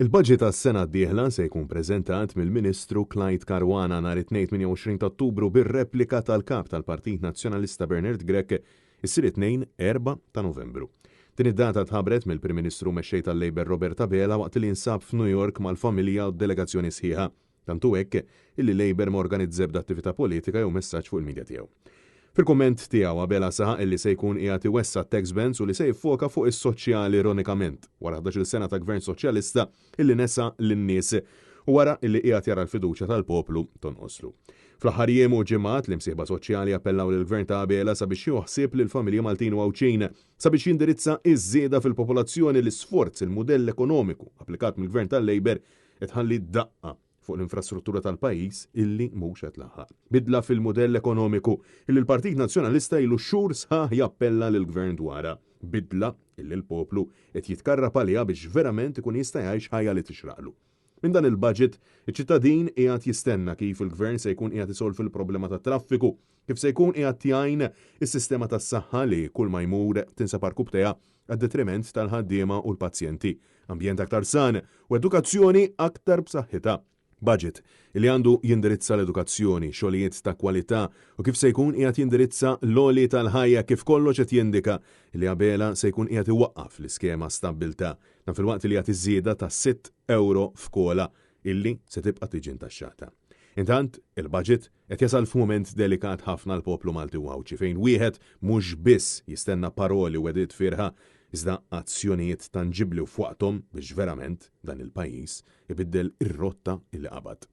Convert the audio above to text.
Il-budget għas-sena d-dieħla se jkun preżentat mill-Ministru Clyde Caruana nhar it-Tnejn 28 ta' Ottubru bir-replika tal-Kap tal-Partit Nazzjonalista Bernard Grech issir it-Tnejn 4 ta' Novembru. Din id-data tħabbret mill-Prim Ministru u Mexxej tal-Labour Robert Abela waqt li jinsab f'New York mal-familja u delegazzjoni sħiħa. Tant hu hekk illi Labour ma organizza ebda attività politika jew messaġġ fuq il-media tiegħu. Fil-kumment tiegħu Abela saħaq illi se jkun qiegħed iwessa' t-tax bands u li se jiffoka fuq is-soċjali ironikament wara 11-il sena ta' Gvern Soċjalista illi nesa lin-nies u wara illi qiegħed jara l-fiduċja tal-poplu tonqoslu. Fl-aħħar jiem u ġimgħat l-imsieħba soċjali appellaw lill-Gvern ta' Abela sabiex jieħu ħsieb lill-familji Maltin u Għawdxin sabiex jindirizza iż-żieda fil-popolazzjoni li sforz il-mudell ekonomiku applikat mill-Gvern tal-Labour Qed tħalli daqqa fuq l-infrastruttura tal-pajjiż illi mhux qed tlaħħaq. Bidla fil-mudell ekonomiku illi l-Partit Nazzjonalista ilu xhur sħaħ jappella lill-Gvern dwarha. Bidla illi l-poplu qed jitkarrab għaliha biex verament ikun jista' jgħix ħajja li tixraqlu. Minn dan il-budget, iċ-ċittadin qiegħed jistenna kif il-Gvern se jkun qiegħed isolvi l-problema tat-traffiku, kif se jkun qiegħed jgħin is-sistema tas-saħħa li kull ma jmur tinsab għarkupptejha għad-detriment tal-ħaddiema u l-pazjenti, ambjent aktar san u edukazzjoni aktar b'saħħitha. Budget li għandu jindirizza l-edukazzjoni, xogħlijiet ta' kwalità u kif se jkun qiegħed jindirizza l-għoli tal-ħajja kif kollox qed jindika li Abela se jkun qiegħed iwaqqaf l-iskema Stabbiltà. Dan filwaqt li jagħti żieda ta' 6 ewro f'COLA illi se tibqa' tiġi ntaxxata. Intant, il-budget qed jasal f'mument delikat ħafna għall-poplu Malti u Għawdxi fejn wieħed mhux biss jistenna paroli u wegħdiet fierħa iżda azzjonijiet tanġibbli u f'waqthom biex verament dan il-pajjiż ibiddel ir-rotta illi qabad.